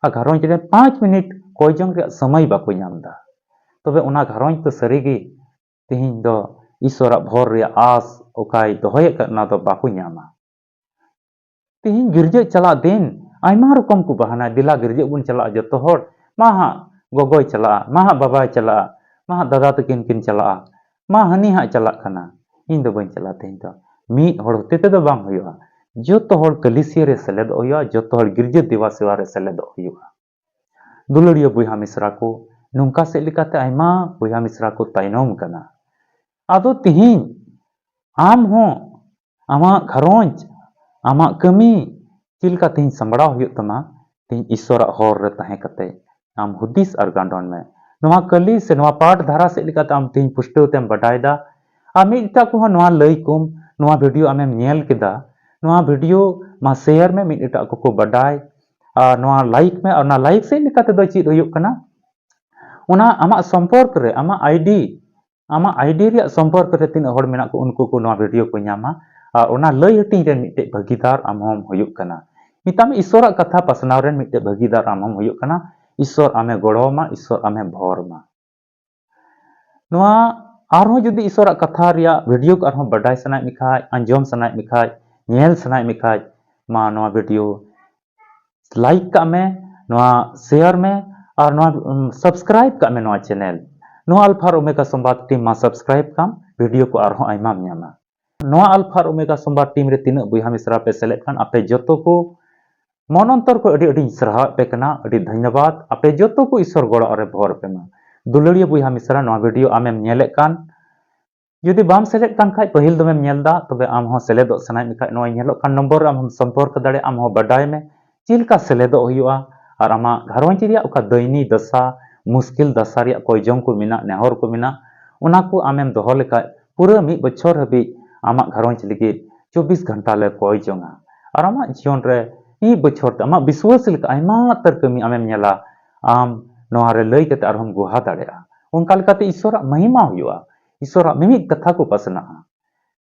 ᱟᱨ ᱜᱷᱟᱨᱚᱸᱡᱽ ᱨᱮ ᱯᱟᱸᱪ ᱢᱤᱱᱤᱴ ᱠᱚᱭ ᱡᱚᱝ ᱨᱮᱭᱟᱜ ᱥᱚᱢᱚᱭ ᱵᱟᱠᱚ ᱧᱟᱢ ᱮᱫᱟ᱾ ᱛᱚᱵᱮ ᱚᱱᱟ ᱜᱷᱟᱨᱚᱸᱡᱽ ᱫᱚ ᱥᱟᱹᱨᱤᱜᱮ ᱛᱤᱦᱤᱧ ᱫᱚ ᱤᱥᱚᱨᱟᱜ ᱵᱷᱚᱨ ᱨᱮᱭᱟᱜ ᱟᱥ ᱚᱠᱟᱭ ᱫᱚᱦᱚᱭᱮᱫ ᱠᱟᱱ, ᱚᱱᱟ ᱫᱚ ᱵᱟᱠᱚ ᱧᱟᱢᱟ᱾ ᱛᱤᱦᱤᱧ ᱜᱤᱨᱡᱟᱹ ᱪᱟᱞᱟᱜ ᱫᱤᱱ ᱟᱭᱢᱟ ᱨᱚᱠᱚᱢ ᱠᱚ ᱵᱟᱦᱟᱱᱟ, "ᱫᱮᱞᱟ ᱜᱤᱨᱡᱟᱹ ᱵᱚᱱ ᱪᱟᱞᱟᱜᱼᱟ ᱡᱚᱛᱚ ᱦᱚᱲ", ᱢᱟ ᱦᱟᱸᱜ ᱜᱚᱜᱚᱭ ᱪᱟᱞᱟᱜᱼᱟ, ᱢᱟ ᱦᱟᱸᱜ ᱵᱟᱵᱟᱭ ᱪᱟᱞᱟᱜᱼᱟ, ᱢᱟ ᱦᱟᱸᱜ ᱫᱟᱫᱟ ᱛᱟᱹᱠᱤᱱ ᱠᱤᱱ ᱪᱟᱞᱟᱜᱼᱟ, ᱢᱟ ᱦᱟᱹᱱᱤ ᱦᱟᱸᱜ ᱪᱟᱞᱟᱜ ᱠᱟᱱᱟ, ᱤᱧ ᱫᱚ ᱵᱟᱹᱧ ᱪᱟᱞᱟᱜᱼᱟ᱾ ᱛᱤᱦᱤᱧ ᱫᱚ ᱢᱤᱫ ᱦᱚᱲ ᱦᱚᱛᱮ ᱛᱮᱫᱚ ᱵᱟᱝ ᱦᱩᱭᱩᱜᱼᱟ᱾ ᱡᱚᱛᱚ ᱦᱚᱲ ᱠᱟᱹᱞᱤᱥᱤᱭᱟᱹ ᱨᱮ ᱥᱮᱞᱮᱫᱚᱜ ᱦᱩᱭᱩᱜᱼᱟ, ᱡᱚᱛᱚ ᱦᱚᱲ ᱜᱤᱨᱡᱟᱹ ᱫᱮᱵᱟ ᱥᱮᱵᱟ ᱨᱮ ᱥᱮᱞᱮᱫᱚᱜ ᱦᱩᱭᱩᱜᱼᱟ᱾ ᱫᱩᱞᱟᱹᱲᱤᱭᱟᱹ ᱵᱚᱭᱦᱟ ᱢᱤᱥᱨᱟ ᱠᱚ, ᱱᱚᱝᱠᱟ ᱥᱮᱫ ᱞᱮᱠᱟᱛᱮ ᱟᱭᱢᱟ ᱵᱚᱭᱦᱟ ᱢᱤᱥᱨᱟ ᱠᱚ ᱛᱟᱭᱱᱚᱢ ᱠᱟᱱᱟ᱾ ᱟᱫᱚ ᱛᱤᱦᱤᱧ ᱟᱢ ᱦᱚᱸ ᱟᱢᱟᱜ ᱜᱷᱟᱨᱚᱸᱡᱽ, ᱟᱢᱟᱜ ᱠᱟᱹᱢᱤ ᱪᱮᱫ ᱞᱮᱠᱟ ᱛᱤᱦᱤᱧ ᱥᱟᱢᱵᱲᱟᱣ ᱦᱩᱭᱩᱜ ᱛᱟᱢᱟ, ᱛᱤᱦᱤᱧ ᱤᱥᱥᱚᱨᱟᱜ ᱦᱚᱨ ᱨᱮ ᱛᱟᱦᱮᱸ ᱠᱟᱛᱮ ᱟᱢ ᱦᱩᱫᱤᱥ ᱟᱨ ᱜᱟᱱᱰᱚᱱ ᱢᱮ᱾ ᱱᱚᱣᱟ ᱠᱟᱹᱞᱤ ᱥᱮ ᱱᱚᱣᱟ ᱯᱟᱴ ᱫᱷᱟᱨᱟ ᱥᱮᱫ ᱞᱮᱠᱟᱛᱮ ᱟᱢ ᱛᱤᱦᱤᱧ ᱯᱩᱥᱴᱟᱹᱣ ᱛᱮᱢ ᱵᱟᱰᱟᱭ ᱫᱟ, ᱟᱨ ᱢᱤᱫ ᱮᱴᱟᱜ ᱠᱚᱦᱚᱸ ᱱᱚᱣᱟ ᱞᱟᱹᱭ ᱠᱚᱢ, ᱱᱚᱣᱟ ᱵᱷᱤᱰᱤᱭᱳ ᱟᱢᱮᱢ ᱧᱮᱞ ᱠᱮᱫᱟ, ᱱᱚᱣᱟ ᱵᱷᱤᱰᱤᱭᱳ ᱢᱟ ᱥᱮᱭᱟᱨ ᱢᱮ, ᱢᱤᱫ ᱮᱴᱟᱜ ᱠᱚᱠᱚ ᱵᱟᱰᱟᱭ, ᱟᱨ ᱱᱚᱣᱟ ᱞᱟᱭᱤᱠ ᱢᱮ᱾ ᱟᱨ ᱚᱱᱟ ᱞᱟᱭᱤᱠ ᱥᱮᱫ ᱞᱮᱠᱟ ᱛᱮᱫᱚ ᱪᱮᱫ ᱦᱩᱭᱩᱜ ᱠᱟᱱᱟ, ᱚᱱᱟ ᱟᱢᱟᱜ ᱥᱚᱢᱯᱚᱨᱠ ᱨᱮ, ᱟᱢᱟᱜ ᱟᱭᱰᱤ, ᱟᱢᱟᱜ ᱟᱭᱰᱤ ᱨᱮᱭᱟᱜ ᱥᱚᱢᱯᱚᱨᱠ ᱨᱮ ᱛᱤᱱᱟᱹᱜ ᱦᱚᱲ ᱢᱮᱱᱟᱜ ᱠᱚ, ᱩᱱᱠᱩ ᱠᱚ ᱱᱚᱣᱟ ᱵᱷᱤᱰᱤᱭᱳ ᱠᱚ ᱧᱟᱢᱟ᱾ ᱟᱨ ᱚᱱᱟ ᱞᱟᱹᱭ ᱦᱟᱹᱴᱤᱧ ᱨᱮᱱ ᱢᱤᱫᱴᱮᱡ ᱵᱷᱟᱹᱜᱤᱫᱟᱨ ᱟᱢ ᱦᱚᱸᱢ ᱦᱩᱭᱩᱜ ᱠᱟᱱᱟ᱾ ᱢᱮᱛᱟᱜ ᱢᱮ, ᱤᱥᱥᱚᱨᱟᱜ ᱠᱟᱛᱷᱟ ᱯᱟᱥᱱᱟᱣ ᱨᱮᱱ ᱢᱤᱫᱴᱮᱡ ᱵᱷᱟᱹᱜᱤᱫᱟᱨ ᱟᱢ ᱦᱚᱸᱢ ᱦᱩᱭᱩᱜ ᱠᱟᱱᱟ᱾ ᱤᱥᱥᱚᱨ ᱟᱢᱮ ᱜᱚᱲᱚ ᱟᱢᱟ, ᱤᱥᱥᱚᱨ ᱟᱢᱮ ᱵᱷᱚᱨ ᱢᱟ᱾ ᱱᱚᱣᱟ ᱟᱨᱦᱚᱸ ᱡᱩᱫᱤ ᱤᱥᱥᱚᱨᱟᱜ ᱠᱟᱛᱷᱟ ᱨᱮᱭᱟᱜ ᱵᱷᱤᱰᱤᱭᱳ ᱠᱚ ᱟᱨᱦᱚᱸ ᱵᱟᱰᱟᱭ ᱥᱟᱱᱟᱭᱮᱫ ᱢᱮ ᱠᱷᱟᱡ, ᱟᱸᱡᱚᱢ ᱥᱟᱱᱟᱭᱮᱫ ᱢᱮ ᱠᱷᱟᱡ, ᱧᱮᱞ ᱥᱟᱱᱟᱭᱮᱫ ᱢᱮ ᱠᱷᱟᱡ, ᱢᱟ ᱱᱚᱣᱟ ᱵᱷᱤᱰᱤᱭᱳ ᱞᱟᱭᱤᱠ ᱠᱟᱜ ᱢᱮ, ᱱᱚᱣᱟ ᱥᱮᱭᱟᱨ ᱢᱮ, ᱟᱨ ᱱᱚᱣᱟ ᱥᱟᱵᱥᱠᱨᱟᱭᱤᱵ ᱠᱟᱜ ᱢᱮ ᱱᱚᱣᱟ ᱪᱮᱱᱮᱞ᱾ ᱱᱚᱣᱟ ᱟᱞᱯᱷᱟ ᱟᱨ ᱳᱢᱮᱜᱟ ᱥᱚᱢᱵᱟᱫ ᱴᱤᱢ ᱢᱟ ᱥᱟᱵᱥᱠᱨᱟᱭᱤᱵ ᱠᱟᱢ, ᱵᱷᱤᱰᱤᱭᱳ ᱠᱚ ᱟᱨᱦᱚᱸ ᱟᱭᱢᱟᱢ ᱧᱟᱢᱟ᱾ ᱱᱚᱣᱟ ᱟᱞᱯᱷᱟ ᱟᱨ ᱳᱢᱮᱜᱟ ᱥᱚᱢᱵᱟᱫ ᱴᱤᱢ ᱨᱮ ᱛᱤᱱᱟᱹᱜ ᱵᱚᱭᱦᱟ ᱢᱤᱥᱨᱟ ᱯᱮ ᱥᱮᱞᱮᱫ ᱠᱟᱱ, ᱟᱯᱮ ᱡᱚᱛᱚ ᱠᱚ ᱢᱚᱱ ᱚᱱᱛᱚᱨ ᱠᱷᱚᱱ ᱟᱹᱰᱤ ᱟᱹᱰᱤᱧ ᱥᱟᱨᱦᱟᱣᱮᱫ ᱯᱮ ᱠᱟᱱᱟ, ᱟᱹᱰᱤ ᱫᱷᱚᱱᱭᱚᱵᱟᱫ᱾ ᱟᱯᱮ ᱡᱚᱛᱚ ᱠᱚ ᱤᱥᱥᱚᱨ ᱜᱚᱲᱚ ᱨᱮ ᱵᱷᱚᱨ ᱯᱮ ᱢᱟ᱾ ᱫᱩᱞᱟᱹᱲᱤᱭᱟᱹ ᱵᱚᱭᱦᱟ ᱢᱤᱥᱨᱟ, ᱱᱚᱣᱟ ᱵᱷᱤᱰᱤᱭᱳ ᱟᱢᱮᱢ ᱧᱮᱞᱮᱫ ᱠᱟᱱ, ᱡᱩᱫᱤ ᱵᱟᱢ ᱥᱮᱞᱮᱫ ᱠᱟᱱ ᱠᱷᱟᱡ, ᱯᱟᱹᱦᱤᱞ ᱫᱚᱢᱮᱢ ᱧᱮᱞ ᱫᱟ, ᱛᱚᱵᱮ ᱟᱢ ᱦᱚᱸ ᱥᱮᱞᱮᱫᱚᱜ ᱥᱟᱱᱟᱭᱮᱫ ᱢᱮ ᱠᱷᱟᱡ, ᱱᱚᱣᱟ ᱧᱮᱞᱚᱜ ᱠᱟᱱ ᱱᱚᱢᱵᱚᱨ ᱨᱮ ᱟᱢ ᱦᱚᱸᱢ ᱥᱚᱢᱯᱚᱨᱠ ᱫᱟᱲᱮᱭᱟᱜᱼᱟ᱾ ᱟᱢ ᱦᱚᱸ ᱵᱟᱰᱟᱭ ᱢᱮ ᱪᱮᱫ ᱞᱮᱠᱟ ᱥᱮᱞᱮᱫᱚᱜ ᱦᱩᱭᱩᱜᱼᱟ, ᱟᱨ ᱟᱢᱟᱜ ᱜᱷᱟᱨᱚᱸᱡᱽ ᱨᱮᱭᱟᱜ ᱚᱠᱟ ᱫᱟᱹᱭᱱᱤ ᱫᱟᱥᱟ, ᱢᱩᱥᱠᱤᱞ ᱫᱟᱥᱟ ᱨᱮᱭᱟᱜ ᱠᱚᱭ ᱡᱚᱝ ᱠᱚ ᱢᱮᱱᱟᱜ, ᱱᱮᱦᱚᱨ ᱠᱚ ᱢᱮᱱᱟᱜ, ᱚᱱᱟ ᱠᱚ ᱟᱢᱮᱢ ᱫᱚᱦᱚ ᱞᱮᱠᱷᱟᱡ, ᱯᱩᱨᱟᱹ ᱢᱤᱫ ᱵᱚᱪᱷᱚᱨ ᱦᱟᱹᱵᱤᱡ ᱟᱢᱟᱜ ᱜᱷᱟᱨᱚᱸᱡᱽ ᱞᱟᱹᱜᱤᱫ ᱪᱚᱵᱵᱤᱥ ᱜᱷᱚᱱᱴᱟ ᱞᱮ ᱠᱚᱭ ᱡᱚᱝᱟ᱾ ᱟᱨ ᱟᱢᱟᱜ ᱡᱤᱭᱚᱱ ᱨᱮ ᱢᱤᱫ ᱵᱚᱪᱷᱚᱨ ᱛᱮ ᱟᱢᱟᱜ ᱵᱤᱥᱣᱟᱹᱥ ᱞᱮᱠᱟ ᱟᱭᱢᱟ ᱩᱛᱟᱹᱨ ᱠᱟᱹᱢᱤ ᱟᱢᱮᱢ ᱧᱮᱞᱟ᱾ ᱟᱢ ᱱᱚᱣᱟ ᱨᱮ ᱞᱟᱹᱭ ᱠᱟᱛᱮ ᱟᱨᱦᱚᱸᱢ ᱜᱩᱦᱟ ᱫᱟᱲᱮᱭᱟᱜᱼᱟ᱾ ᱚᱱᱠᱟ ᱞᱮᱠᱟᱛᱮ ᱤᱥᱥᱚᱨᱟᱜ ᱢᱚᱦᱤᱢᱟ ᱦᱩᱭᱩᱜᱼᱟ, ᱤᱥᱥᱚᱨᱟᱜ ᱢᱤᱢᱤᱫ ᱠᱟᱛᱷᱟ ᱠᱚ ᱯᱟᱥᱱᱟᱜᱼᱟ᱾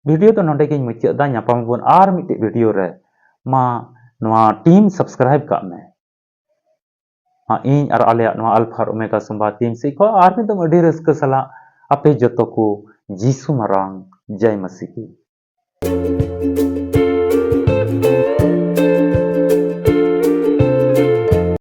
ᱵᱷᱤᱰᱤᱭᱳ ᱫᱚ ᱱᱚᱰᱮ ᱜᱤᱧ ᱢᱩᱪᱟᱹᱫ ᱫᱟ᱾ ᱧᱟᱯᱟᱢ ᱟᱵᱚᱱ ᱟᱨ ᱢᱤᱫᱴᱮᱡ ᱵᱷᱤᱰᱤᱭᱳ ᱨᱮ᱾ ᱢᱟ ᱱᱚᱣᱟ ᱴᱤᱢ ᱥᱟᱵᱥᱠᱨᱟᱭᱤᱵ ᱠᱟᱜ ᱢᱮ᱾ ᱢᱟ ᱤᱧ ᱟᱨ ᱟᱞᱮᱭᱟᱜ ᱱᱚᱣᱟ ᱟᱞᱯᱷᱟ ᱟᱨ ᱳᱢᱮᱜᱟ ᱥᱚᱢᱵᱟᱫ ᱴᱤᱢ ᱥᱮᱫ ᱠᱷᱚᱱ ᱟᱨ ᱢᱤᱫ ᱫᱚᱢ ᱟᱹᱰᱤ ᱨᱟᱹᱥᱠᱟᱹ ᱥᱟᱞᱟᱜ ᱟᱯᱮ ᱡᱚᱛᱚ ᱠᱚ ᱡᱤᱥᱩ ᱢᱟᱨᱟᱝ ᱡᱟᱭ ᱢᱟᱹᱥᱤ ᱠᱤ᱾